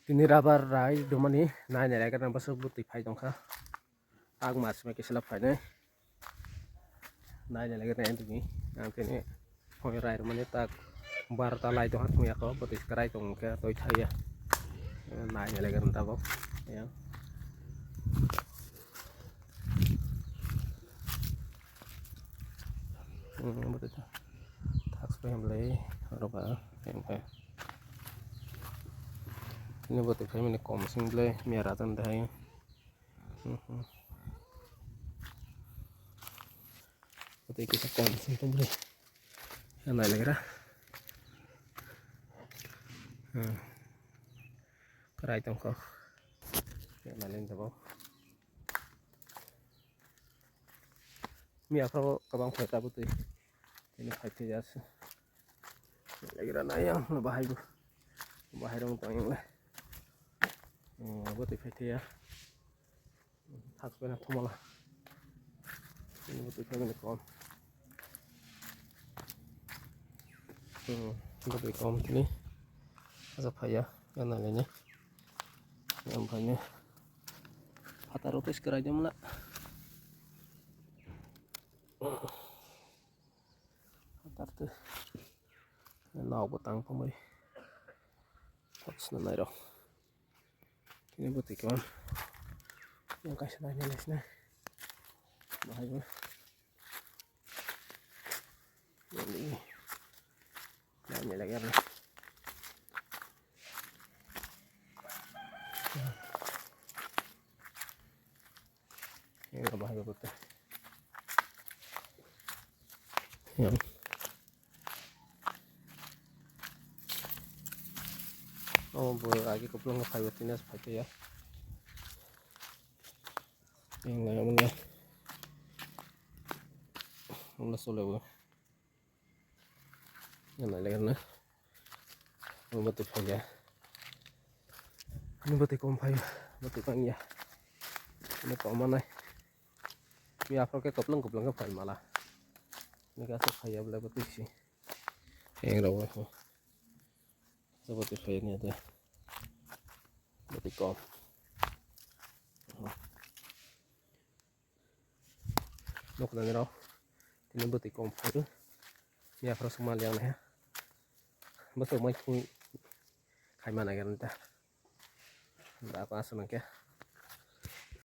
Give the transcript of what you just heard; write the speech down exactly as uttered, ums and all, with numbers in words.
Tini rabar rai dumani nai nai raikar na bwswk bwtwi phai tongkha. Tak mas mai kisa phainai. Nai nai raikar na tini ang tini hoi rai mani tak barota lai tongkha thung yako bwtwi kwrai tongkhe toi thaiya. Nai nai raikar na tabok. Ya. Hmm, bwtwi tha-, thak sbai hamlai, oro ba, hemkhe. Ini bwtwi phaimani kom sing ble, miya ratan dahai. Hmm, hmm. Bwtwi kisa kom sing tong ble. Yang nai legra. Hmm. Kwrai tongkho. Yang nai leng tabok. Miya pharo kwbang phai tabuk twi. Tini phai thai jas. Legra na yang bahai bo. Bahai rong tong yang le. Hmm, bo twi phai thai ya. Thak pe na thumala. Tini bo twi phai mani kom. Hmm, bo twi kom tini. Asa phai ya. Yang nai leni. Yang phai ni. Phataro tes kerai jom la. Phatar te. Nao bo tang pamai. Thok sna nai rok. Tini bwtwi kwbang. Yang kaisa nai nai sna. Bahai bo. Nai nai lagi apa? Yang bahai bo. Yang. Oh, bo agi kopulung phai bo tini phai ya. Yang lai amanya. Amla sole bo. Yang lai legar na. Amla bati phai ya. Ini bati kom phai. Bati pang ya. Ini kom mana? Ini apa ke kopulung kopulung phai mala. Ini kasih phai ya bela bati si. Yang rawa. Sabati phai ni ate. Bati kom. Nokna ni rok. Tini bati kom phai. Ya phara suma liang na ya. Basi mai thung khai mana gan ta. Da pa sana kya.